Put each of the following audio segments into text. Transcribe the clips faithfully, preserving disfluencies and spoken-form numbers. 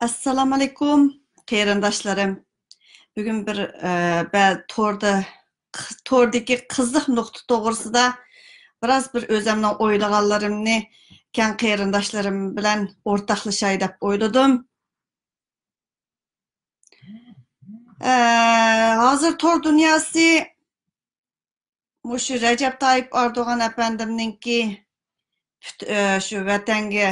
ئەسسالامۇئەلەيكۇم، قېرىنداشلىرىم. بۈگۈن بىر، ئە، بە-، توردا، توردىكى قىزىق نۇقتا توغرىسىدا بىراز بىر ئۆزۈمنىڭ ئويلىغانلىرىمنى كەڭ قېرىنداشلىرىم بىلەن ئورتاقلىشاي دەپ ئويلىدىم. ئە، ھازىر تور دۇنياسى مۇشۇ رەجەپ تايىپ ئەردوغان ئەپەندىمنىڭكى پۈت-، ئە، شۇ ۋەتەنگە،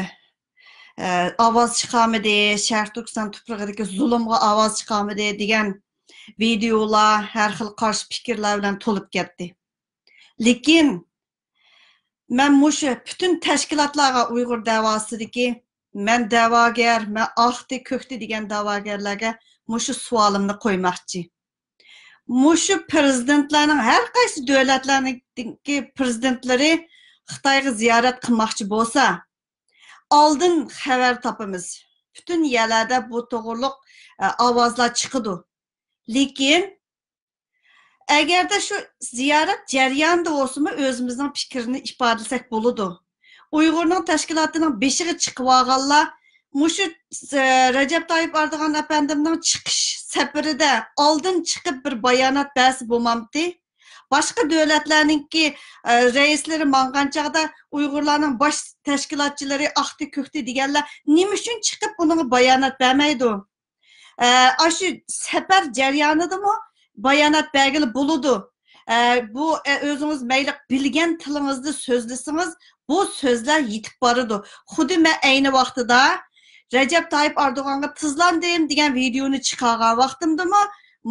ئە، ئاۋاز چىقارمىدى، شەرقىي تۈركىستان تۇپرىقىدىكى زۇلۇمغا ئاۋاز چىقارمىدى دېگەن ۋىدېئولار، ھەر خىل قارشى پىكىرلەر بىلەن تولۇپ كەتتى. لېكىن مەن مۇشۇ پۈتۈن تەشكىلاتلارغا ئۇيغۇر دەۋاسىدىكى، مەن دەۋاگەر، مەن ئاقتى، كۆكتى دېگەن دەۋاگەرلەرگە مۇشۇ سوئالىمنى قويماقچى. مۇشۇ پىرېزىدېنتلارنىڭ، ھەر قايسى دۆلەتلەرنىڭكى پىرېزىدېنتلىرى خىتايغا زىيارەت قىلماقچى بولسا، ئالدىن خەۋەر تاپىمىز. پۈتۈن يەرلەردە بۇ توغرۇلۇق، ئە، ئاۋازلار چىقىدۇ. لېكىن ئەگەردە شۇ زىيارەت جەريانىدا بولسىمۇ ئۆزىمىزنىڭ پىكرىنى ئىپادىلىسەك بولىدۇ. ئۇيغۇرنىڭ تەشكىلاتىنىڭ بېشىغا چىقىۋالغانلار مۇشۇ، ئە، رەجەپ تايىپ ئەردوغان ئەپەندىمنىڭ چىقىش سەپىرىدە ئالدىن چىقىپ بىر بايانات بەرسە بولمامتى؟ باشقا دۆلەتلەرنىڭكى، ئە، رەئىسلىرى ماڭغان چاغدا ئۇيغۇرلارنىڭ باش تەشكىلاتچىلىرى ئاقتى، كۆكتى دېگەنلەر نېمە ئۈچۈن چىقىپ ئۇنىڭغا بايانات بەرمەيدۇ؟ ئە، ئاشۇ سەپەر جەريانىدىمۇ بايانات بەرگىلى بولىدۇ. ئە، بۇ، ئە، ئۆزىڭىز مەيلى بىلگەن تىلىڭىزدا سۆزلىسىڭىز، بۇ سۆزلەر يېتىپ بارىدۇ. خۇددى مەن ئەينى ۋاقتىدا رەجەپ تايىپ ئەردوغانغا تىزلاندىم دېگەن ۋىدېئونى چىقارغان ۋاقتىمدىمۇ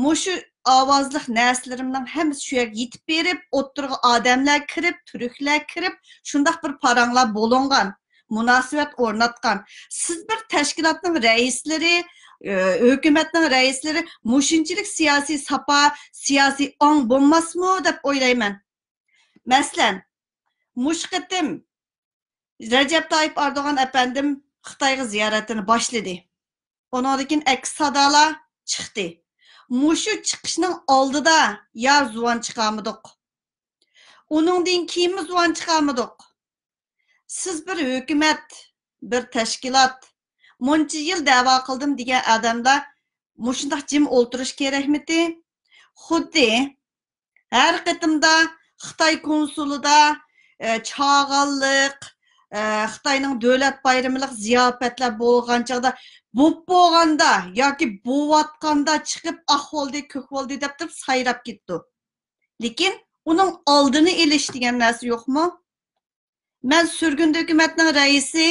مۇشۇ ئاۋازلىق نەرسىلىرىمنىڭ ھەممىسى شۇ يەرگە يېتىپ بېرىپ، ئوتتۇرىغا ئادەملەر كىرىپ، تۈركلەر كىرىپ، شۇنداق بىر پاراڭلار بولۇنغان، مۇناسىۋەت ئورناتقان. سىز بىر تەشكىلاتنىڭ رەئىسلىرى، ئۆ، ھۆكۈمەتنىڭ رەئىسلىرى مۇشۇنچىلىك سىياسىي ساپا، سىياسىي ئاڭ بولماسمۇ دەپ ئويلايمەن. مەسىلەن، مۇشۇ قېتىم رەجەپ تايىپ ئەردوغان ئەپەندىم خىتايغا زىيارەتنى باشلىدى. ئۇنىڭدىن كېيىن ئەكس سادالار چىقتى. مۇشۇ چىقىشنىڭ ئالدىدا يا زۇۋان چىقارمىدۇق؟ ئۇنىڭدىن كېيىنمۇ زۇۋان چىقارمىدۇق؟ سىز بىر ھۆكۈمەت، بىر تەشكىلات، مۇنچە يىل دەۋا قىلدىم دېگەن ئادەملەر مۇشۇنداق جىم ئولتۇرۇش كېرەكمىتى؟ خۇددى ھەر قېتىمدا خىتاي كونسۇلىدا، ئە، چاغانلىق، ئە، خىتاينىڭ دۆلەت بايرىمىلىق زىياپەتلەر بولغان چاغدا، بوپ بولغاندا ياكى بوۋاتقاندا چىقىپ، ئاق بولدى، كۆك بولدى دەپ تۇرۇپ سايراپ كېتىدۇ. لېكىن ئۇنىڭ ئالدىنى ئېلىش دېگەن نەرسە يوقمۇ؟ مەن سۈرگۈندە ھۆكۈمەتنىڭ رەئىسى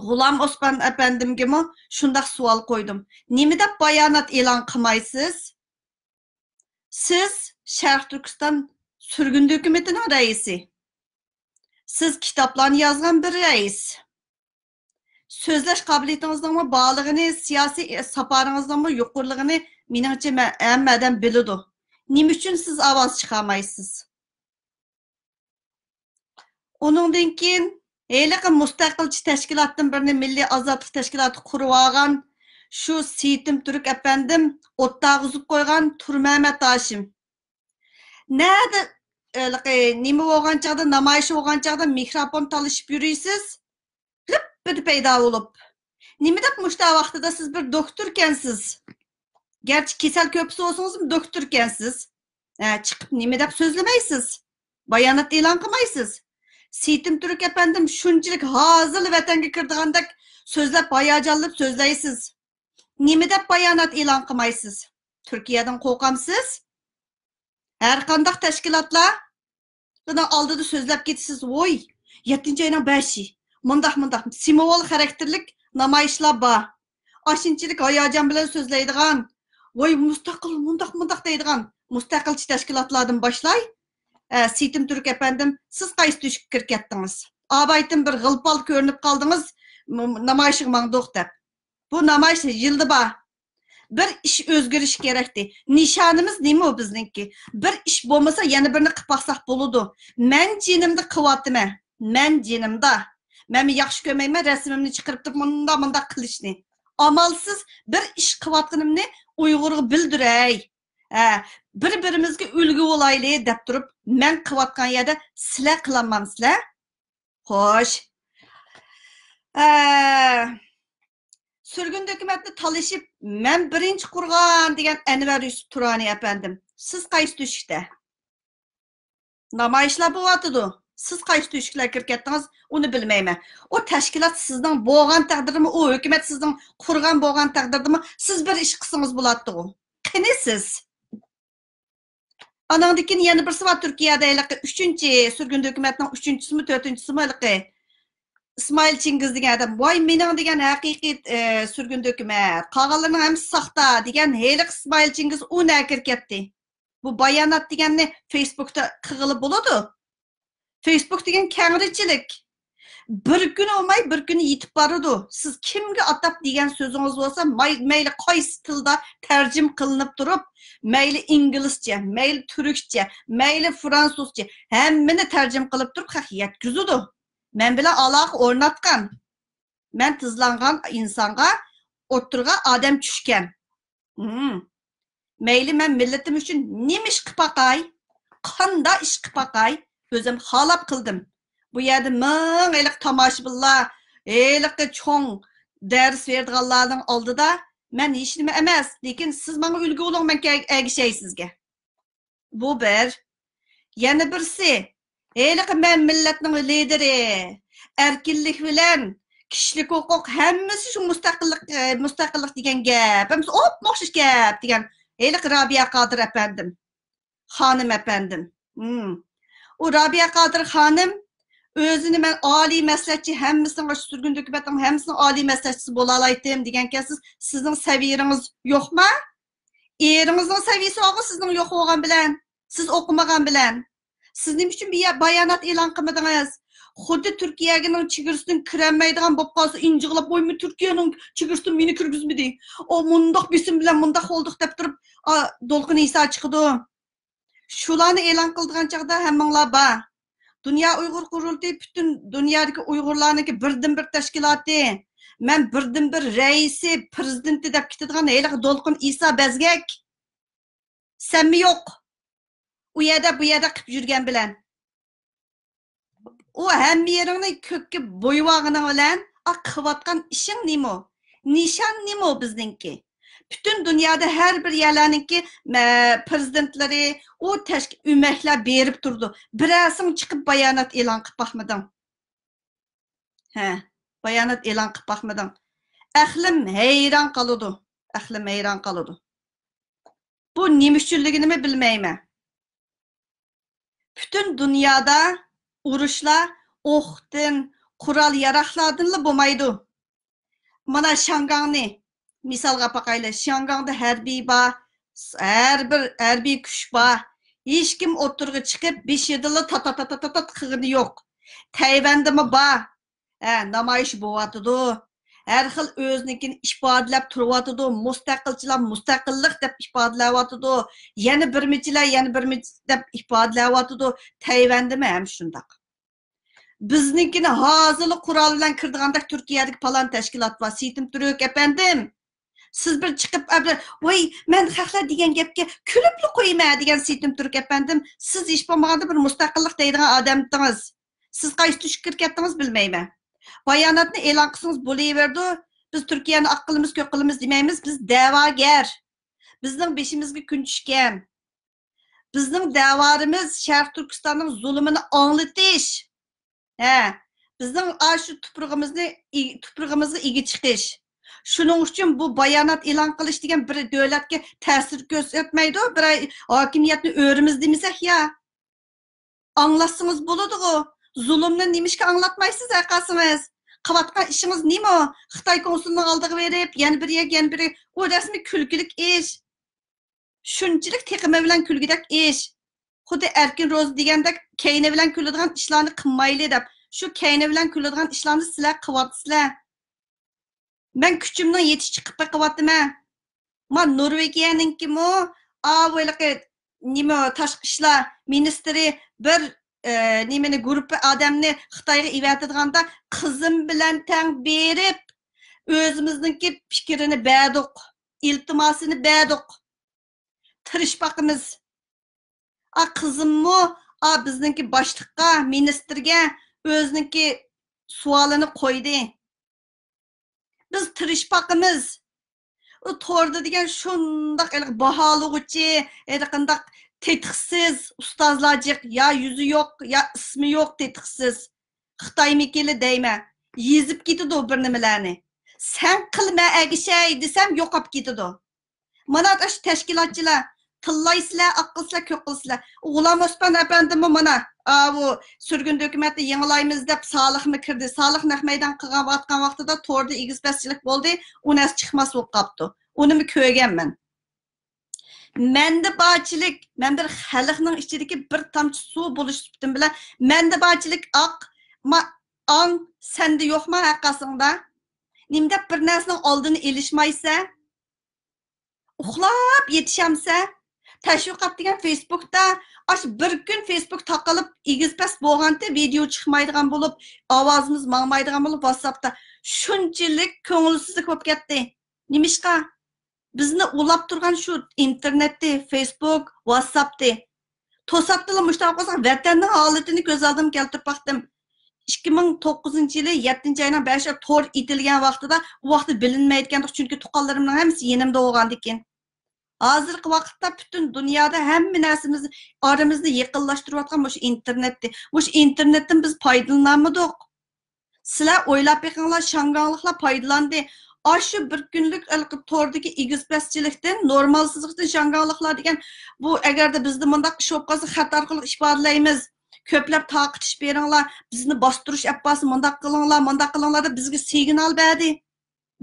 غۇلام ئوسمان ئەپەندىمگىمۇ شۇنداق سوئال قويدۇم. نېمە دەپ بايانات ئېلان قىلمايسىز؟ سىز شەرقىي تۈركىستان سۈرگۈندە ھۆكۈمىتىنىڭ رەئىسى. سىز كىتابلارنى يازغان بىر رەئىس. سۆزلەش قابىلىيىتىڭىزنىڭمۇ بارلىقىنى، سىياسىي ساپارىڭىزنىڭمۇ يۇقىرىلىقىنى، مېنىڭچە، مە-، ھەممە ئادەم بىلىدۇ. نېمە ئۈچۈن سىز ئاۋاز چىقارمايسىز؟ ئۇنىڭدىن كېيىن ھېلىقى مۇستەقىلچى تەشكىلاتتىن بىرنى، مىللىي ئازادلىق تەشكىلاتى قۇرۇۋالغان شۇ سېيىتىم تۈرك ئەپەندىم ئوتتاغا ئۈزۈپ قويغان تۇرمەمەت ھاشىم. نەدە، ھېلىقى نېمە بولغان چاغدا، نامايىش بولغان چاغدا مىكروفون تالىشىپ يۈرىسىز؟ لىپپىدە پەيدا بولۇپ. نېمە دەپ مۇشتا ۋاقتىدا سىز بىر دوكتوركەنسىز؟ گەرچە كېسەل كۆرپىسى بولسىڭىزمۇ دوكتوركەنسىز. ھە، چىقىپ نېمە دەپ سۆزلىمەيسىز؟ بايانات ئېلان قىلمايسىز. سېيىتىم تۈرك ئەپەندىم شۇنچىلىك ھازىرلا ۋەتەنگە كىرىدىغاندەك سۆزلەپ، ھاياجانلىنىپ سۆزلەيسىز. نېمە دەپ بايانات ئېلان قىلمايسىز؟ تۈركىيەدىن قورقامسىز؟ ھەر قانداق تەشكىلاتلار بۇنىڭ ئالدىدا سۆزلەپ كېتىسىز، ۋوي، يەتتىنچى ئاينىڭ بەشى، مۇنداق، مۇنداق، سىمۋول خاراكتېرلىك نامايىشلار بار. ئاشۇنچىلىك ھاياجان بىلەن سۆزلەيدىغان، ۋوي، مۇستەقىل، مۇنداق، مۇنداق دەيدىغان، مۇستەقىلچى تەشكىلاتلاردىن باشلاي، ئە، سېيىتىم تۈرك ئەپەندىم، سىز قايسى تۆشۈككە كىرىپ كەتتىڭىز؟ ئاۋايتىن بىر غىلپال كۆرۈنۈپ قالدىڭىز، م-، نامايىشىغا ماڭدۇق دەپ. بۇ نامايىش يىلدا بار. بىر ئىش ئۆزگىرىشى كېرەكتى. نىشانىمىز نېمە بىزنىڭكى؟ بىر ئىش بولمىسا، يەنە بىرنى قىلىپ باقساق بولىدۇ. مەن جېنىمدا قىلىۋاتىمەن. مەن جېنىمدا. مەن ياخشى كۆرمەيمەن رەسىمىمنى چىقىرىپ تۇرۇپ مۇنداق، مۇنداق قىلىشنى. ئامالسىز بىر ئىش قىلىۋاتقىنىمنى ئۇيغۇرغا بىلدۈرەي. ھە، بىر-بىرىمىزگە ئۈلگە بولايلى دەپ تۇرۇپ، مەن قىلىۋاتقان يەردە سىلەر قىلالمامسىلەر؟ خوش. ئە، سۈرگۈندە ھۆكۈمەتنى تالىشىپ، مەن بىرىنچى قۇرغان دېگەن ئەنۋەر يۈسۈپ تۇرانى ئەپەندىم. سىز قايسى تۆشۈكتە؟ نامايىشلار بولۇۋاتىدۇ. سىز قايسى تۆشۈكلەرگە كىرىپ كەتتىڭىز، ئۇنى بىلمەيمەن. ئۇ تەشكىلات سىزنىڭ بولغان تەقدىردىمۇ، ئۇ ھۆكۈمەت سىزنىڭ قۇرغان بولغان تەقدىردىمۇ، سىز بىر ئىش قىلسىڭىز بولاتتىغۇ. قېنى سىز؟ ئاناڭدىن كېيىن يەنە بىرسى بار، تۈركىيەدە ھېلىقى ئۈچىنچى سۈرگۈندە ھۆكۈمەتنىڭ ئۈچىنچىسىمۇ، تۆتىنچىسىمۇ ھېلىقى ئىسمائىل چىڭگىز دېگەن ئادەم. ۋاي، مېنىڭ دېگەن ھەقىقىي، ئە، سۈرگۈندە ھۆكۈمەت. قالغانلىرىنىڭ ھەممىسى ساختا دېگەن ھېلىقى ئىسمائىل چىڭگىز ئۇ نەگە كىرىپ كەتتى؟ بۇ بايانات دېگەننى فېيسبۇكتا قىلغىلى بولىدۇ. فېيسبۇك دېگەن كەڭرىچىلىك. بىر كۈنى بولماي، بىر كۈنى يېتىپ بارىدۇ. سىز كىمگە ئاتاپ دېگەن سۆزىڭىز بولسا، ماي-، مەيلى قايسى تىلدا تەرجىمە قىلىنىپ تۇرۇپ، مەيلى ئىنگلىزچە، مەيلى تۈركچە، مەيلى فرانسۇزچە، ھەممىنى تەرجىمە قىلىپ تۇرۇپ، خەق يەتكۈزىدۇ. مەن بىلەن ئالاقە ئورناتقان. مەن تىزلانغان ئىنسانغا ئوتتۇرىغا ئادەم چۈشكەن. ھىم. مەيلى، مەن مىللىتىم ئۈچۈن نېمە ئىش قىلىپ باقاي، قاندا ئىش قىلىپ باقاي، ئۆزۈم خالاپ قىلدىم. بۇ يەردە مىڭ ھېلىقى تاماشىبىنلار، ھېلىقى چوڭ دەرس بېرىدىغانلارنىڭ ئالدىدا مەن ھېچنېمە ئەمەس، لېكىن سىز ماڭا ئۈلگە بولۇڭ، مەن كە-، ئەگىشەي سىزگە. بۇ بىر. يەنە بىرسى، ھېلىقى مەن مىللەتنىڭ لىدىرى، ئەركىنلىك بىلەن كىشىلىك ھوقۇق، ھەممىسى شۇ مۇستەقىللىق، ئە، مۇستەقىللىق دېگەن گەپ، ھەممىسى ئوپمۇ ئوخشاش گەپ دېگەن ھېلىقى رابىيە قادىر ئەپەندىم، خانىم ئەپەندىم. ھىم. ئۇ رابىيە قادىر خانىم ئۆزىنى مەن ئالىي مەسلىھەتچى، ھەممىسىنىڭ، سۈرگۈندە ھۆكۈمەتنىڭ ھەممىسىنىڭ ئالىي مەسلىھەتچىسى بولالايتتىم دېگەنكەنسىز، سىزنىڭ سەۋىيىڭىز يوقما؟ ئېرىڭىزنىڭ سەۋىيىسى بارغۇ سىزنىڭ يوق بولغان بىلەن. سىز ئوقۇمىغان بىلەن. سىز نېمە ئۈچۈن بىيا-، بايانات ئېلان قىلمىدىڭىز؟ خۇددى تۈركىيەگىنىڭ چېگرىسىدىن كىرەلمەيدىغان بولۇپ قالسا، ئىنجىغلاپ، ۋاي، مەن تۈركىيەنىڭ چېگرىسىدىن مېنى كىرگۈزمىدى. ئۇ مۇنداق بېسىم بىلەن مۇنداق بولدۇق دەپ تۇرۇپ، ئا، دولقۇن ئىسا چىقىدۇ. شۇلارنى ئېلان قىلىدىغان چاغدا ھەممىڭلار بار. دۇنيا ئۇيغۇر قۇرۇلتىيى پۈتۈن دۇنيادىكى ئۇيغۇرلارنىڭكى بىردىنبىر تەشكىلاتى. مەن بىردىنبىر رەئىسى، پىرېزىدېنتى دەپ كېتىدىغان ھېلىقى دولقۇن ئىسا بەزگەك. سەنمۇ يوق. ئۇ يەردە، بۇ يەردە قىپ يۈرگەن بىلەن. ئۇ ھەممە يېرىڭنى كۆككە بويىۋالغىنىڭ بىلەن، ئا، قىلىۋاتقان ئىشىڭ نېمە؟ نىشان نېمە بىزنىڭكى؟ پۈتۈن دۇنيادا ھەر بىر يەرلەرنىڭكى، مە-، پىرېزىدېنتلىرى، ئۇ تەشك-، ئۆمەكلەر بېرىپ تۇرىدۇ. بىرەرسىڭ چىقىپ بايانات ئېلان قىلىپ باقمىدىڭ؟ ھە، بايانات ئېلان قىلىپ باقمىدىڭ. ئەقلىم ھەيران قالىدۇ. ئەقلىم ھەيران قالىدۇ. بۇ نېمە ئۈچۈنلۈكىنىمۇ بىلمەيمەن. پۈتۈن دۇنيادا ئۇرۇشلار ئوقتىن، قورال-ياراغلاردىنلا بولمايدۇ. مانا شياڭگاڭنى مىسالغا ئاپاقايلى. شياڭگاڭدا ھەربىي بار، ھەر بىر ھەربىي كۈچ بار. ھېچكىم ئوتتۇرىغا چىقىپ، بېشىدىنلا تات، تات، تات، تات، تات قىلغىنى يوق. تەيۋەندىمۇ بار. ھە، نامايىش بولۇۋاتىدۇ. ھەر خىل ئۆزىنىڭكىنى ئىپادىلەپ تۇرۇۋاتىدۇ. مۇستەقىلچىلار مۇستەقىللىق دەپ ئىپادىلەۋاتىدۇ. يەنە بىرمىچىلەر، يەنە بىرمىچە دەپ ئىپادىلەۋاتىدۇ. تەيۋەندىمۇ ھەم شۇنداق. بىزنىڭكىنى ھازىرلا قورال بىلەن كىرىدىغاندەك تۈركىيەدىكى پالان تەشكىلات بار، سېيتىم تۈرك ئەپەندىم. سىز بىر چىقىپ، ئە، بىر، ۋاي، مەن خەقلەر دېگەن گەپكە كۈلۈپلا قويىمەن دېگەن سېيتىم تۈرك ئەپەندىم. سىز ھېچ بولمىغاندا بىر مۇستەقىللىق دەيدىغان ئادەمتىڭىز. سىز قايسى تۆشۈككە كىرىپ كەتتىڭىز بىلمەيمەن. باياناتنى ئېلان قىلسىڭىز بولۇۋېرىدۇ. بىز تۈركىيەنى ئاق قىلىمىز، كۆك قىلىمىز دېمەيمىز. بىز دەۋاگەر. بىزنىڭ بېشىمىزغا كۈن چۈشكەن. بىزنىڭ دەۋالىرىمىز شەرقىي تۈركىستاننىڭ زۇلۇمىنى ئاڭلىتىش. ھە، بىزنىڭ ئاشۇ تۇپرىقىمىزنى ئىگ-، تۇپرىقىمىزغا ئىگە چىقىش. شۇنىڭ ئۈچۈن بۇ بايانات ئېلان قىلىش دېگەن بىر دۆلەتكە تەسىر كۆرسەتمەيدۇ، بىر ھاكىمىيەتنى ئۆرىمىز دېمىسەك يا. ئاڭلاتسىڭىز بولىدىغۇ. زۇلۇمنى نېمىشقا ئاڭلاتمايسىز ھەرقايسىڭىز؟ قىلىۋاتقان ئىشىڭىز نېمە؟ خىتاي كونسۇلىنىڭ ئالدىغا بېرىپ، يەنە بىر يەرگە، يەنە بىر يەرگە. ئۇ رەسمىي كۈلكىلىك ئىش. شۇنچىلىك تېقىمى بىلەن كۈلگۈدەك ئىش. خۇددى ئەركىن روزا دېگەندەك، كەينى بىلەن كۈلىدىغان ئىشلارنى قىلمايلى دەپ، شۇ كەينى بىلەن كۈلىدىغان ئىشلارنى سىلەر قىلىۋاتىسىلەر. مەن كۈچۈمنىڭ يېتىشىچە قىلىپ بېقىۋاتىمەن. ما نورۋېگىيەنىڭكىمۇ، ئاۋۇ ھېلىقى نېمە، تاشقى ئىشلار مىنىستىرى بىر، ئە، نېمىنى، گۇرۇپپا ئادەمنى خىتايغا ئېۋەتىدىغاندا، قىزىم بىلەن تەڭ بېرىپ، ئۆزىمىزنىڭكى پىكرىنى بەردۇق، ئىلتىماسىنى بەردۇق. تىرىشىپ باقىمىز. ئا، قىزىممۇ، ئا، بىزنىڭكى باشلىققا، مىنىستىرگە ئۆزىنىڭكى سوئالىنى قويدى. بىز تىرىشىپ باقىمىز. ئۇ توردا دېگەن شۇنداق ھېلىقى باھالىغۇچى، ھېلىقىنداق تېتىقسىز ئۇستازلار جىق، يا يۈزى يوق، يا ئىسمى يوق، تېتىقسىز. خىتايمىكىنلا دەيمەن، يېزىپ كېتىدۇ بىر نېمىلەرنى. سەن قىل، مەن ئەگىشەي دېسەم، يوقاپ كېتىدۇ. مانا ئاشۇ تەشكىلاتچىلار تىللايسىلەر، ئاق قىلسىلەر، كۆك قىلسىلەر. غۇلام ئوسمان ئەپەندىمۇ مانا، ئاۋۇ سۈرگۈندە ھۆكۈمەتنى يېڭىلايمىز دەپ سالىخمۇ كىردى. سالىخ نەق مەيدان قىلغان ۋاتقان ۋاقتىدا توردا ئېگىز پەسچىلىك بولدى، ئۇ نەرسە چىقماس بولۇپ قاپتۇ. ئۇنىمۇ كۆرگەنمەن. مەندە بارچىلىك، مەن بىر خەلقنىڭ ئىچىدىكى بىر تامچە سۇ بولۇش سۈپىتىم بىلەن، مەندە بارچىلىك ئاق، ما-، ئاڭ سەندە يوقما ھەققاسىڭدا؟ نېمە دەپ بىر نەرسىنىڭ ئالدىنى ئېلىشمايسەن؟ ئۇخلاپ يېتىشەمسە؟ تەشۋىقات دېگەن فېيسبۇكتا، ئاشۇ بىر كۈن فېيسبۇك تاقىلىپ، ئېگىز پەس بولغانتى، ۋىدېئو چىقمايدىغان بولۇپ، ئاۋازىمىز ماڭمايدىغان بولۇپ، ۋاتساپتا شۇنچىلىك كۆڭۈلسىزلىك بولۇپ كەتتى. نېمىشقا؟ بىزنى ئۇلاپ تۇرغان شۇ ئىنتېرنېتتى، فېيسبۇك، ۋاتساپتى. توساتتىلا مۇشۇنداق قىلساق، ۋەتەننىڭ ھالىتىنى كۆز ئالدىمغا كەلتۈرۈپ باقتىم. ئىككى مىڭ توققۇزىنچى يىلى يەتتىنچى ئاينىڭ بەشى تور ئېتىلگەن ۋاقتىدا، ئۇ ۋاقتى بىلىنمەيدىكەندۇق، چۈنكى تۇغقانلىرىمنىڭ ھەممىسى يېنىمدا بولغاندىكىن. ھازىرقى ۋاقىتتا پۈتۈن دۇنيادا ھەممە نەرسىمىز، ئارىمىزنى يېقىنلاشتۇرۇۋاتقان مۇشۇ ئىنتېرنېتتى. مۇشۇ ئىنتېرنېتتىن بىز پايدىلىنالمىدۇق. سىلەر ئويلاپ بېقىڭلار، شياڭگاڭلىقلار پايدىلاندى. ئاشۇ بىر كۈنلۈك ھېلىقى توردىكى ئېگىز پەسچىلىكتىن، نورمالسىزلىقتىن شياڭگاڭلىقلار دېگەن، بۇ ئەگەردە بىزدە مۇنداق ئىش بولۇپ قالسا، خەت ئارقىلىق ئىپادىلەيمىز. كۆپلەپ تارقىتىش بېرىڭلار، بىزنى باستۇرۇش ئەپ بارسا، مۇنداق قىلىڭلار، مۇنداق قىلىڭلار دەپ بىزگە سىگنال بەردى.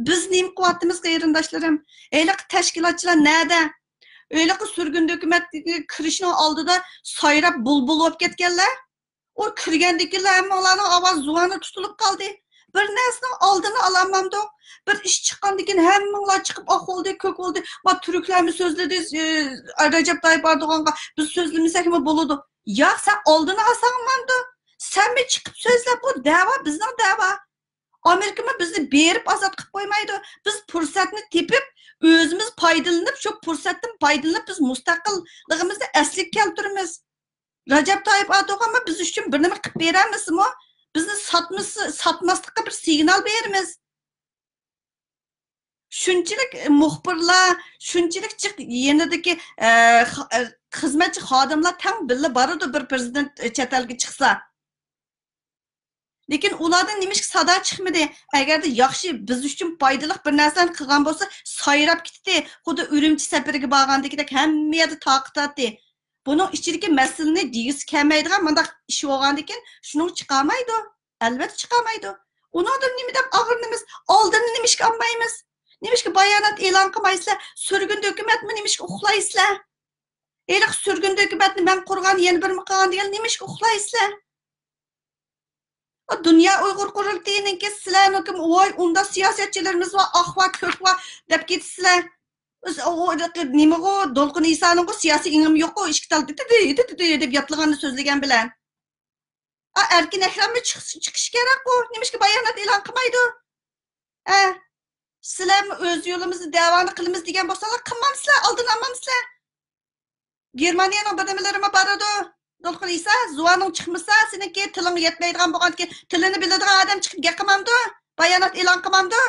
بىز نېمە قىلىۋاتىمىز، قېرىنداشلىرىم؟ ھېلىقى تەشكىلاتچىلار نەدە؟ ھېلىقى سۈرگۈندە ھۆكۈمەتكە كىرىشنىڭ ئالدىدا سايراپ بۇلبۇل بولۇپ كەتكەنلەر. ئۇ كىرگەندىكىنلا ھەممىڭلارنىڭ ئاۋاز زۇۋانى تۇتۇلۇپ قالدى. بىر نەرسىنىڭ ئالدىنى ئالالمامدۇق؟ بىر ئىش چىققاندىكىن ھەممىڭلار چىقىپ، ئاق بولدى، كۆك بولدى. ۋا تۈركلەرمۇ سۆزلىدى، ئى، رەجەپ تايىپ ئەردوغانغا، بىز سۆزلىمىسەكمۇ بولىدۇ. ياق، سەن ئالدىنى ئالساڭمامدۇ؟ سەنمۇ چىقىپ سۆزلە، بۇ دەۋا، بىزنىڭ دەۋا. ئامېرىكىمۇ بىزنى بېرىپ ئازاد قىلىپ قويمايدۇ. بىز پۇرسەتنى تېپىپ، ئۆزىمىز پايدىلىنىپ، شۇ پۇرسەتتىن پايدىلىنىپ، بىز مۇستەقىللىقىمىزنى ئەسلىگە كەلتۈرىمىز. رەجەپ تايىپ ئەردوغانمۇ بىز ئۈچۈن بىر نېمە قىلىپ بېرەلمىسىمۇ، بىزنى ساتمىسا، ساتماسلىققا بىر سىگنال بېرىمىز. شۇنچىلىك مۇخبىرلار، شۇنچىلىك جىق يېنىدىكى، ئە، خ-، ئە، خىزمەتچى خادىملار تەڭ بىللە بارىدۇ، بىر پىرېزىدېنت چەت ئەلگە چىقسا. لېكىن ئۇلاردىن نېمىشقا سادا چىقمىدى؟ ئەگەردە ياخشى، بىز ئۈچۈن پايدىلىق بىر نەرسىلەرنى قىلغان بولسا، سايراپ كېتىتتى. خۇددى ئۈرۈمچى سەپىرىگە بارغاندىكىدەك ھەممە يەردە تارقىتاتتى. بۇنىڭ ئىچىدىكى مەسىلىنى دېگۈسى كەلمەيدىغان مۇنداق ئىش بولغاندىكىن شۇنىڭغا چىقالمايدۇ. ئەلۋەتتە چىقالمايدۇ. ئۇنىڭدىن نېمە دەپ ئاغرىنىمىز؟ ئالدىنى نېمىشقا ئالمايمىز؟ نېمىشقا بايانات ئېلان قىلمايسىلەر؟ سۈرگۈندە ھۆكۈمەتمۇ نېمىشقا ئۇخلايسىلەر؟ ھېلىقى سۈرگۈندە ھۆكۈمەتنى مەن قۇرغان، يەنە بىرىمۇ قىلغان دېگەن نېمىشقا ئۇخلايسىلەر؟ ئا، دۇنيا ئۇيغۇر قۇرۇلتىيىنىڭكى سىلەرنىڭكى، ۋاي، ئۇنداق سىياسەتچىلىرىمىز بار، ئاق ۋە كۆك ۋە دەپ كېتىسىلەر. ئۇ، ئۇ، نېمىغۇ، دولقۇن ئىسانىڭغۇ سىياسىي ئېڭىمى يوققۇ، ئىشىك تال دىدى، دىدى، دىدى دەپ ياتلىغاننى سۆزلىگەن بىلەن. ئا، ئەركىن ئەكرەممۇ چىقىش، چىقىشى كېرەكقۇ، نېمىشقا بايانات ئېلان قىلمايدۇ؟ ئە، سىلەرمۇ ئۆز يولىمىزدا دەۋانى قىلىمىز دېگەن بولساڭلار، قىلمامسىلەر، ئالدىنى ئالمامسىلەر؟ گېرمانىيەنىڭ بىر نېمىلىرىمۇ بارىدۇ. دولقۇن ئىسا، زۇۋانىڭ چىقمىسا، سېنىڭكى تىلىڭ يەتمەيدىغان بولغاندىكىن، تىلىنى بىلىدىغان ئادەم چىقىپ گەپ قىلمامدۇ؟ بايانات ئېلان قىلمامدۇ؟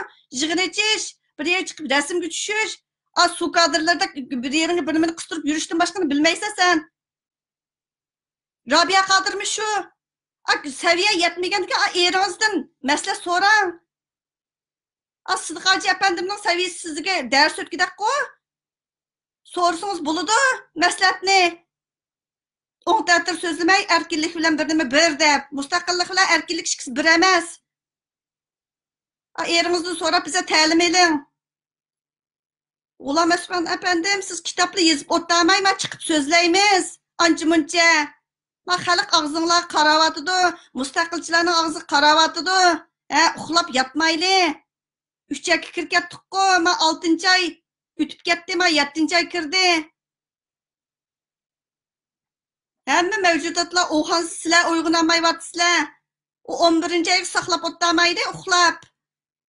يىغىن ئېچىش، بىر يەرگە چىقىپ رەسىمگە چۈشۈش، ئا، سۇ كادىرلىرىدەك بىر يېرىڭگە بىر نېمىنى قىستۇرۇپ يۈرۈشتىن باشقىنى بىلمەيسەن سەن. رابىيە قادىرمۇ شۇ. ئا، سەۋىيە يەتمىگەندىكىن، ئا، ئېرىڭىزدىن مەسلىھەت سوراڭ. ئا، سىدىق ھاجى ئەپەندىمنىڭ سەۋىيەسى سىزگە دەرس ئۆتكۈدەكقۇ. سورىسىڭىز بولىدۇ مەسلىھەتنى. ئوڭ تەتۈر سۆزلىمەي، ئەركىنلىك بىلەن بىر نېمە بىر دەپ، مۇستەقىللىق بىلەن ئەركىنلىك ئىككىسى بىر ئەمەس. ئا، ئېرىڭىزدىن سوراپ بىزگە تەلىم ئېلىڭ. غۇلام ئۆسمان ئەپەندىم، سىز كىتابلا يېزىپ ئولتۇرماي، ما چىقىپ سۆزلەيمىز. ئانچە مۇنچە. ما خەلق ئاغزىڭلارغا قاراۋاتىدۇ، مۇستەقىلچىلارنىڭ ئاغزىغا قاراۋاتىدۇ. ھە، ئۇخلاپ ياتمايلى. ئۈچ ئايغا كىرىپ كەتتۇققۇ، ما ئالتىنچى ئاي ئۆتۈپ كەتتى، ما يەتتىنچى ئاي كىردى. ھەممە مەۋجۇداتلار ئويغانسا سىلەر ئويغىنالمايۋاتىسىلەر. ئۇ ئون بىرىنچى ئايغا ساقلاپ ئولتۇرمايلى، ئۇخلاپ.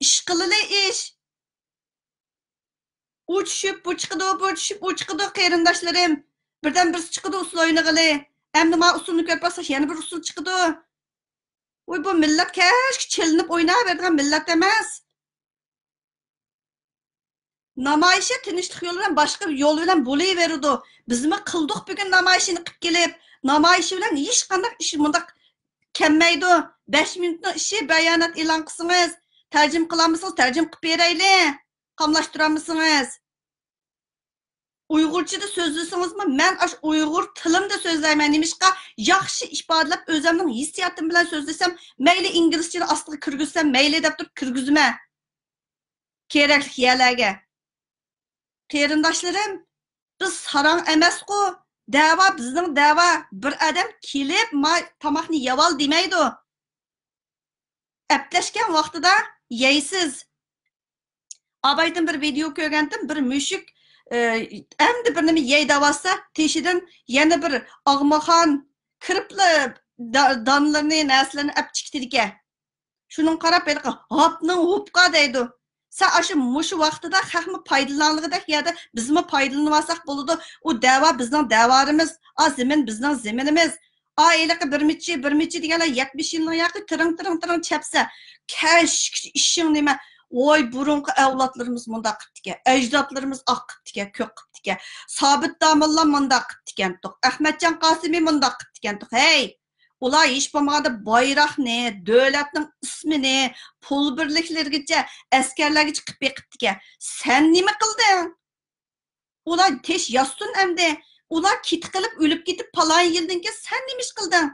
ئىش قىلىلى ئىش. ئۇ چۈشۈپ، بۇ چىقىدۇ، بۇ چۈشۈپ، ئۇ چىقىدۇ، قېرىنداشلىرىم. بىردەم بىرسى چىقىدۇ ئۇسسۇل ئوينىغىلى. ئەمدى ما ئۇسسۇلنى كۆرۈپ باقساق، يەنە بىر ئۇسسۇل چىقىدۇ. ۋوي، بۇ مىللەت كەچكە چېلىنىپ ئويناۋېرىدىغان مىللەت ئەمەس. نامايىشى تىنچلىق يولى بىلەن، باشقا يول بىلەن بولۇۋېرىدۇ. بىزمۇ قىلدۇق بۈگۈن نامايىشنى قىلىپ كېلىپ، نامايىشى بىلەن ھېچقانداق ئىش مۇنداق كەلمەيدۇ. بەش مىنۇتنىڭ ئىشى بايانات ئېلان قىلسىڭىز، تەرجىمە قىلالمىسىڭىز، تەرجىمە قىلىپ بېرەيلى. قاملاشتۇرالمىسىڭىز. ئۇيغۇرچىدا سۆزلىسىڭىزمۇ، مەن ئاشۇ ئۇيغۇر تىلىمدا سۆزلەيمەن. نېمىشقا؟ ياخشى ئىپادىلەپ، ئۆزۈمنىڭ ھېسسىياتىم بىلەن سۆزلىسەم، مەيلى ئىنگلىزچىنى ئاستىغا كىرگۈزسەم، مەيلى دەپ تۇرۇپ كىرگۈزىمەن. كېرەكلىك يەرلەرگە. قېرىنداشلىرىم، بىز ساراڭ ئەمەسقۇ. دەۋا بىزنىڭ دەۋا. بىر ئادەم كېلىپ، ما تاماقنى يەۋال دېمەيدۇ. ئەپلەشكەن ۋاقتىدا يەيسىز. ئابايدىن بىر ۋىدېئو كۆرگەنتىم، بىر مۈشۈك، ئە، ئەمدى بىر نېمە يەي دەۋاتسا، تېشىدىن يەنە بىر ئاغمىخان كىرىپلا دا-، دانلىرىنى، نەرسىلىرىنى ئەپ چىقىتىدىكەن. شۇنىڭغا قاراپ ھېلىقى ھاپنىڭ ھوپقا دەيدۇ. سەن ئاشۇ مۇشۇ ۋاقتىدا خەقمۇ پايدىلانغۇدەك يەردە بىزمۇ پايدىلىنىۋالساق بولىدۇ. ئۇ دەۋا بىزنىڭ دەۋارىمىز، ئا زېمىن بىزنىڭ زېمىنىمىز. ئا ھېلىقى بىرمىچى، بىرمىچى دېگەنلەر يەتمىش يىلنىڭ ياقى تىرىڭ، تىرىڭ، تىرىڭ چەپسە. كەچ ئىشىڭ نېمە؟ ۋاي، بۇرۇنقى ئەۋلادلىرىمىز مۇنداق قىپتىكەن، ئەجدادلىرىمىز ئاق قىپتىكەن، كۆك قىپتىكەن. سابىت داموللا مۇنداق قىپتىكەنتۇق، ئەخمەتجان قاسىمى مۇنداق قىپتىكەنتۇق. ھەي، ئۇلار ھېچ بولمىغاندا بايراقنى، دۆلەتنىڭ ئىسمىنى، پۇل بىرلىكلىرىگىچە، ئەسكەرلەرگىچە قىلىپ بېقىپتىكەن. سەن نېمە قىلدىڭ؟ ئۇلار تېش ياتسۇن ئەمدى. ئۇلار كېتىپ قېلىپ، ئۆلۈپ كېتىپ، پالان يىلدىن كېيىن سەن نېمە ئىش قىلدىڭ؟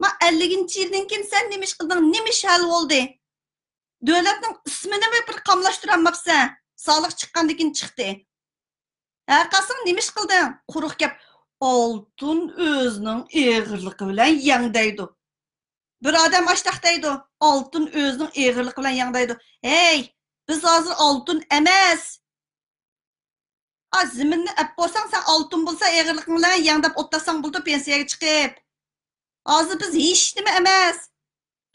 ما ئەللىكىنچى يىلدىن كېيىن سەن نېمە ئىش قىلدىڭ؟ نېمە ئىش ھەل بولدى؟ دۆلەتنىڭ ئىسمىنىمۇ بىر قاملاشتۇرالماپسەن. سالىق چىققاندىن كېيىن چىقتى. ھەرقاسىڭ نېمە ئىش قىلدىڭ؟ قۇرۇق گەپ. ئالتۇن ئۆزىنىڭ ئېغىرلىقى بىلەن يەڭدەيدۇ. بىر ئادەم ئاشتاق دەيدۇ، ئالتۇن ئۆزىنىڭ ئېغىرلىقى بىلەن يەڭدەيدۇ. ھەي، بىز ھازىر ئالتۇن ئەمەس. ئا، زېمىننى ئەپ بولساڭ، سەن ئالتۇن بولسا، ئېغىرلىقىڭ بىلەن يەڭدەپ ئولتۇرساڭ بولىدۇ، پېنسىيەگە چىقىپ. ھازىر بىز ھېچنېمە ئەمەس.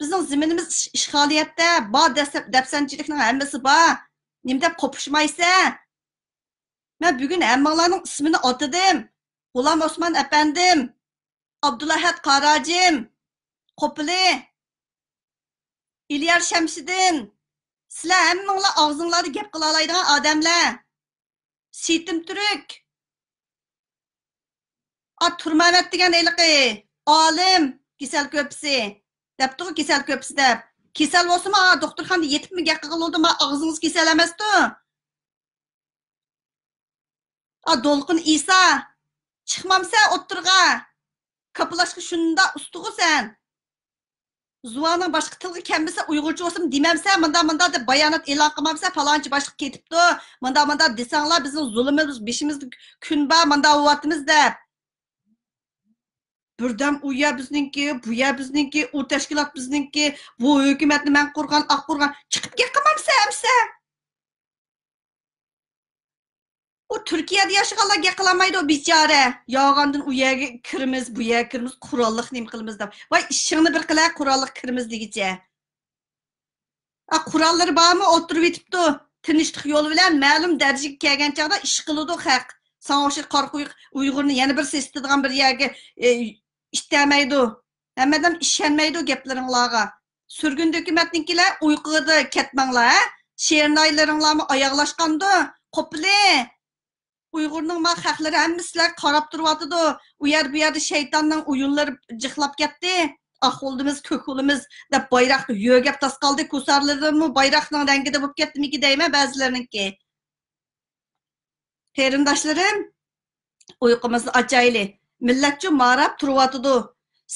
بىزنىڭ زېمىنىمىز ئىش-، ئىشغالىيەتتە بار، دەس-، دەپسەندىچىلىكنىڭ ھەممىسى بار. نېمە دەپ قوپۇشمايسەن؟ مەن بۈگۈن ھەممىڭلارنىڭ ئىسمىنى ئاتىدىم. غۇلام ئوسمان ئەپەندىم، ئابدۇلئەھەد قاراجىم، قوپىلى، ئېلىيار شەمشىدىن، سىلەر ھەممىڭلار ئاغزىڭلاردا گەپ قىلالايدىغان ئادەملەر. سېيتىم تۈرك. ئا، تۇرمەمەت دېگەن ھېلىقى ئالىم، كېسەل كۆپىسى. دەپتىغۇ، كېسەل كۆپىسى دەپ. كېسەل بولسىمۇ، ئا، دوختۇرخانىدا يېتىپمۇ گەپ قىلغىلى بولىدۇ، ما ئاغزىڭىز كېسەل ئەمەستۇ. ئا، دولقۇن ئىسا، چىقمامسەن ئوتتۇرىغا؟ كاپىلاشقا شۇنداق ئۇستىغۇ سەن. زۇۋانىڭ باشقا تىلغا كەلمىسە، ئۇيغۇرچە بولسىمۇ دېمەمسەن، مۇنداق، مۇنداق دەپ بايانات ئېلان قىلمامسەن، پالانچى باشلىق كېتىپتۇ، مۇنداق، مۇنداق دېسەڭلار، بىزنىڭ زۇلۇمىمىز بېشىمىزدا كۈن بار، مۇنداق بولۇۋاتىمىز دەپ. بىردەم ئۇ يەر بىزنىڭكى، بۇ يەر بىزنىڭكى، ئۇ تەشكىلات بىزنىڭكى، بۇ ھۆكۈمەتنى مەن قۇرغان، ئاق قۇرغان، چىقىپ گەپ قىلمامسەن ئەمسە؟ ئۇ تۈركىيەدە ياشىغانلار گەپ قىلالمايدۇ، بىچارە. يالغاندىن ئۇ يەرگە كىرىمىز، بۇ يەرگە كىرىمىز، قوراللىق نېمە قىلىمىز دەپ. ۋاي، ئىشىڭنى بىر قىلە، قوراللىق كىرىمىز دېگۈچە. ئا، قوراللىرى بارمۇ؟ ئولتۇرۇۋېتىپتۇ. تىنچلىق يولى بىلەن مەلۇم دەرىجىگە كەلگەن چاغدا ئىش قىلىدۇ خەق. ساڭا ئوخشاش قارا قۇيۇق ئۇيغۇرنى يەنە بىر سېسىتىدىغان بىر يەرگە، ئە، ئىتتەرمەيدۇ. ھەممە ئادەم ئىشەنمەيدۇ گەپلىرىڭلارغا. سۈرگۈندە ھۆكۈمەتنىڭكىلەر ئۇيقۇغا كەتمەڭلار، ھە؟ شېرىنايلىرىڭلارمۇ ئاياغلاشقاندۇ؟ قوپىلى! ئۇيغۇرنىڭ ما خەقلىرى ھەممە سىلەرگە قاراپ تۇرۇۋاتىدۇ. ئۇ يەر، بۇ يەردە شەيتاننىڭ ئويۇنلىرى جىقلاپ كەتتى. ئاق غولدىمىز، كۆك غولىمىز دەپ بايراق يۆگەپ تاس قالدى. كوسارلىرىمۇ بايراقنىڭ رەڭگىدە بولۇپ كەتتىمىكى دەيمەن بەزىلەرنىڭكى. قېرىنداشلىرىم، ئۇيقۇمىزنى ئاچايلى. مىللەتچۇ ماراپ تۇرۇۋاتىدۇ.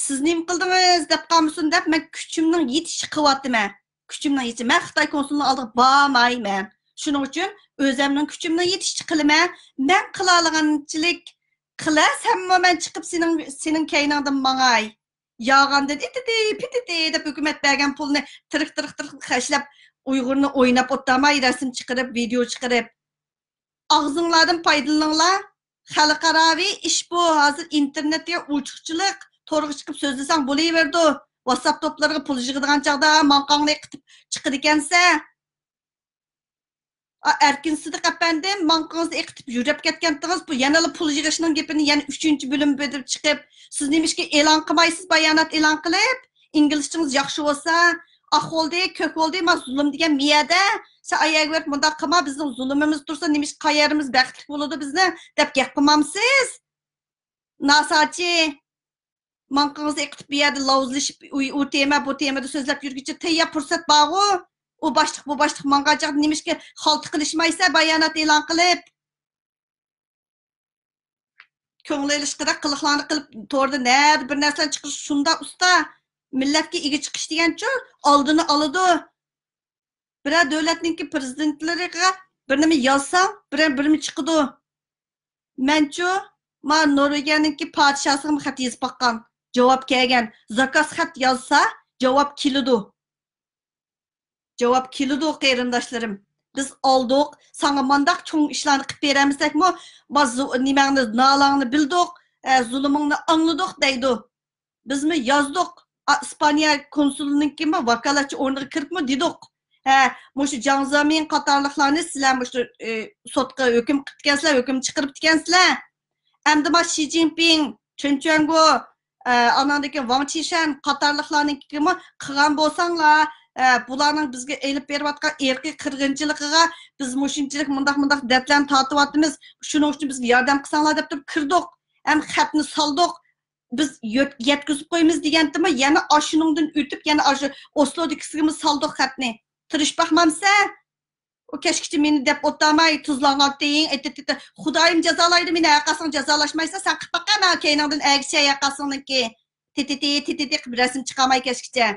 سىز نېمە قىلدىڭىز دەپ قالمىسۇن دەپ، مەن كۈچۈمنىڭ يېتىشىچە قىلىۋاتىمەن. كۈچۈمنىڭ يېتىشىچە. مەن خىتاي كونسۇلىنىڭ ئالدىغا بارمايمەن. شۇنىڭ ئۈچۈن ئۆزەمنىڭ كۈچۈمنىڭ يېتىشىچە قىلىمەن. مەن قىلالىغانچىلىك قىلە، سەنمۇ مەن چىقىپ سېنىڭ، سېنىڭ كەينىڭدىن ماڭاي. يالغاندىن ئىتىتى، پىتىتى دەپ ھۆكۈمەت بەرگەن پۇلنى تىرىق، تىرىق، تىرىق خەجلەپ، ئۇيغۇرنى ئويناپ ئولتۇرماي، رەسىم چىقىرىپ، ۋىدېئو چىقىرىپ. ئاغزىڭلاردىن پايدىلىنىڭلار. خەلقئاراۋى ئىش بۇ. ھازىر ئىنتېرنېتتە ئوچۇقچىلىق، تورغا چىقىپ سۆزلىسەڭ بولۇۋېرىدۇ. ۋاتساپ توپلىرىغا پۇل يىغىدىغان چاغدا ماڭقاڭنى ئېقىتىپ چىقىدىكەنسەن. ئا، ئەركىن سىدىق ئەپەندىم، ماڭقىڭىزنى ئېقىتىپ يۈرەپ كەتكەنتىڭىز. بۇ يەنىلا پۇل يىغىشنىڭ گېپىنى يەنە ئۈچىنچى بۆلۈم بېرىپ چىقىپ، سىز نېمىشقا ئېلان قىلمايسىز، بايانات ئېلان قىلىپ؟ ئىنگلىزچىڭىز ياخشى بولسا، ئاق بولدى، كۆك بولدى، ما زۇلۇم دېگەن مىيەدە. سەن ئايەگە بېرىپ مۇنداق قىلما، بىزنىڭ زۇلۇمىمىز تۇرسا، نېمىشقا قايەرىمىز بەختلىك بولىدۇ بىزنى، دەپ گەپ قىلمامسىز؟ ناساچى. ماڭقىڭىزنى ئېقىتىپ، بۇ يەردە لاۋزلىشىپ، ئۇ، ئۇ تېما، بۇ تېمىدا سۆزلەپ يۈرگۈچە تەييار پۇرسەت بارغۇ. ئۇ باشلىق، بۇ باشلىق ماڭغان چاغدا نېمىشقا خالتا قىلىشمايسەن، بايانات ئېلان قىلىپ؟ كۆڭۈل ئېلىشقىدەك قىلىقلارنى قىلىپ، توردا نەدە بىر نەرسىلەرنى چىقىرىش شۇنداق ئۇستا. مىللەتكە ئىگە چىقىش دېگەنچۇ، ئالدىنى ئالىدۇ. بىرەر دۆلەتنىڭكى پىرېزىدېنتلىرىغا بىر نېمە يازساڭ، بىرەر، بىر نېمە چىقىدۇ. مەنچۇ، ما نورۋېگىيەنىڭكى پادىشاسىغىمۇ خەت يېزىپ باققان. جاۋاب كەلگەن. زاكاز خەت يازسا، جاۋاب كېلىدۇ. جاۋاب كېلىدۇ، قېرىنداشلىرىم. بىز ئالدۇق، ساڭا مانداق چوڭ ئىشلارنى قىلىپ بېرەلمىسەكمۇ، ما زۇ-، نېمەڭنى، نالەڭنى بىلدۇق، ئە، زۇلۇمۇڭنى ئاڭلىدۇق دەيدۇ. بىزمۇ يازدۇق. ئا، ئىسپانىيە كونسۇلىنىڭكىمۇ ۋاكالەتچى ئورنىغا كىرىپمۇ دېدۇق. ھە، مۇشۇ جاڭ زېمىن قاتارلىقلارنى سىلەر مۇشۇ، ئى، سوتقا ھۆكۈم قىپتىكەنسىلەر، ھۆكۈم چىقىرىپتىكەنسىلەر. ئەمدى ما شى جىنپىڭ، چېن چۈەنگو، ئە، ئاناندىن كېيىن ۋاڭ چىشەن قاتارلىقلارنىڭكىمۇ قىلغان بولساڭلار، ئە، بۇلارنىڭ بىزگە ئېلىپ بېرىۋاتقان ئىرقىي قىرغىنچىلىقىغا بىز مۇشۇنچىلىك مۇنداق، مۇنداق دەردلەرنى تارتىۋاتىمىز، شۇنىڭ ئۈچۈن بىزگە ياردەم قىلساڭلار دەپ تۇرۇپ كىردۇق. ھەم خەتنى سالدۇق. بىز يۆت-، يەتكۈزۈپ قويىمىز دېگەنتىمۇ، يەنە ئاشۇنىڭدىن ئۆتۈپ، يەنە ئاشۇ ئوسلودىكىسىگىمۇ سالدۇق خەتنى. تىرىشىپ باقمامسەن؟ ئۇ كەچكىچە مېنى دەپ ئولتۇرماي، تۇزلانغانتىڭ، ئېتىتىتى، خۇدايىم جازالايدۇ مېنى، ھەرقاسىڭ جازالاشمايسەن، سەن قىلىپ باققىن، ماڭا كەينىڭدىن ئەگىچە ھەرقاسىڭنىڭكى. تىتىتى، تىتىتى قىلىپ رەسىم چىقارماي كەچكىچە.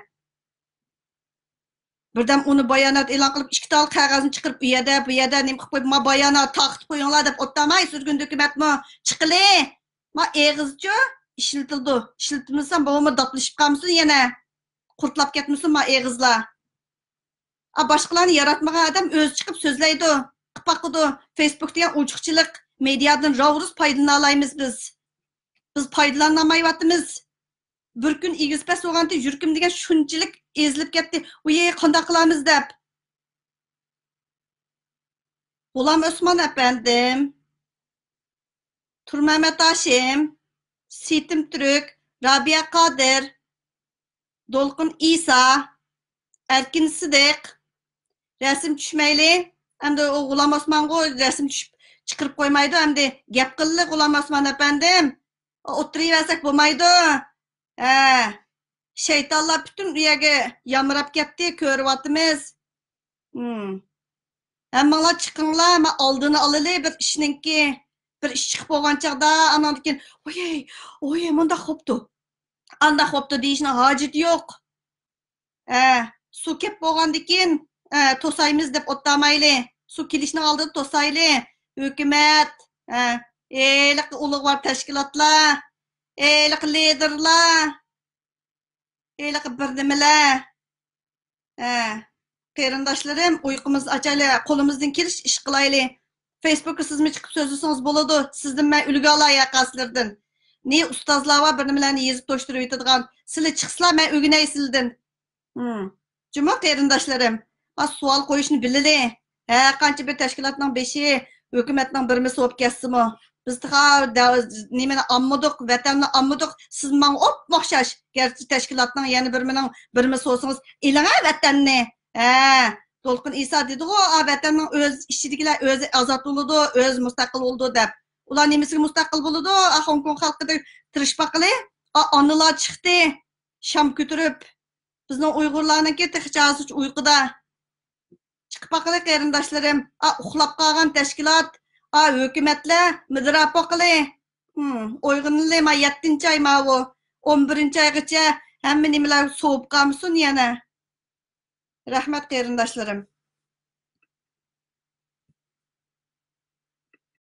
بىردەم ئۇنى بايانات ئېلان قىلىپ، ئىككى تال قەغەزنى چىقىرىپ، ئۇ يەردە، بۇ يەردە نېمە قىلىپ قويۇپ، ما بايانات تارقىتىپ قويۇڭلار دەپ ئولتۇرماي، سۈرگۈندە ھۆكۈمەتمۇ چىقىلى. ما ئېغىزچۇ ئىشلىتىلىدۇ. ئىشلىتىلمىسە، بولمىدى، داپلىشىپ قالمىسۇن يەنە. قۇرتلاپ كەتمىسۇن ما ئېغىزلار. ئا، باشقىلارنى ياراتمىغان ئادەم ئۆزى چىقىپ سۆزلەيدۇ، قىلىپ باقىدۇ. فېيسبۇك دېگەن ئوچۇقچىلىق مېدىيادىن راۋۇرۇس پايدىلىنالايمىز بىز. بىز پايدىلانالمايۋاتىمىز. بىر كۈن ئېگىز پەس بولغانتى، يۈرىكىم دېگەن شۇنچىلىك ئېزىلىپ كەتتى. ۋۇيى، قانداق قىلامىز دەپ. غۇلام ئوسمان ئەپەندىم، تۇرمەمەت ھاشىم، سېيتىم تۈرك، رابىيە قادىر، دولقۇن ئىسا، ئەركىن سىدىق، رەسىم چۈشمەيلى. ئەمدى ئۇ غۇلام ئوسمانغۇ رەسىم چۈشۈپ چىقىرىپ قويمايدۇ. ئەمدى گەپ قىللى، غۇلام ئوسمان ئەپەندىم. ئولتۇرۇۋەرسەك بولمايدۇ. ھە، شەيتانلار پۈتۈن ئۇ يەرگە يامراپ كەتتى، كۆرۈۋاتىمىز. ھىم. ھەممىڭلار چىقىڭلار، ما ئالدىنى ئالىلى بىر ئىشنىڭكى. بىر ئىش چىقىپ بولغان چاغدا، ئاناندىن كېيىن، ۋوي، ۋوي، مۇنداق بوپتۇ، ئانداق بوپتۇ دېيىشنىڭ ھاجىتى يوق. ھە، سۇ كەپ بولغاندىن كېيىن، ھە، توسايمىز دەپ ئولتۇرمايلى. سۇ كېلىشنىڭ ئالدىدا توسايلى. ھۆكۈمەت، ھە، ھېلىقى ئۇلۇغۋار تەشكىلاتلار، ھېلىقى لىدېرلار، ھېلىقى بىر نېمىلەر. ھە، قېرىنداشلىرىم، ئۇيقۇمىزنى ئاچايلى، قولىمىزدىن كېلىشىچە ئىش قىلايلى. فېيسبۇكقا سىزمۇ چىقىپ سۆزلىسىڭىز بولىدۇ. سىزدىن مەن ئۈلگە ئالاي ھەرقايسىلىرىدىن. نى ئۇستازلار بار، بىر نېمىلەرنى يېزىپ توشتۇرۇۋېتىدىغان. سىلى چىقسىلا، مەن ئۆگىنەي سىلىدىن. ھىم. جۇمۇ قېرىنداشلىرىم، ھا، سوئال قويۇشنى بىلىلى. ھەر قانچە بىر تەشكىلاتنىڭ بېشى ھۆكۈمەتنىڭ بىرمىسى بولۇپ كەتسىمۇ، بىز تېخى دە-، نېمىنى ئالمىدۇق، ۋەتەننى ئالمىدۇق. سىز ماڭا ئوپمۇ ئوخشاش. گەرچە تەشكىلاتنىڭ يەنە بىر مېنىڭ بىرمىسى بولسىڭىز، ئېلىڭە ۋەتەننى. ھە، دولقۇن ئىسا دېدىغۇ، ئا، ۋەتەننىڭ ئۆز ئىچىدىكىلەر ئۆزى ئازاد بولىدۇ، ئۆزى مۇستەقىل بولىدۇ دەپ. ئۇلار نېمىسىگە مۇستەقىل بولىدۇ؟ ئا، خوڭكوڭ خەلقىدەك تىرىشىپ باققىلى. ئا، ئانىلار چىقتى، شام كۆتۈرۈپ. بىزنىڭ ئۇيغۇرلارنىڭكى تېخىچە ھازىرچە ئۇيقۇدا. چىقىپ باقىلى، قېرىنداشلىرىم. ئا، ئۇخلاپ قالغان تەشكىلات، ئا، ھۆكۈمەتلەر مىدىراپ باقىلى. ھىم، ئويغىنىلى، ما يەتتىنچى ئاي ماۋۇ. ئون بىرىنچى ئايغىچە ھەممە نېمىلەر سوۋۇپ قالمىسۇن يەنە. رەھمەت، قېرىنداشلىرىم.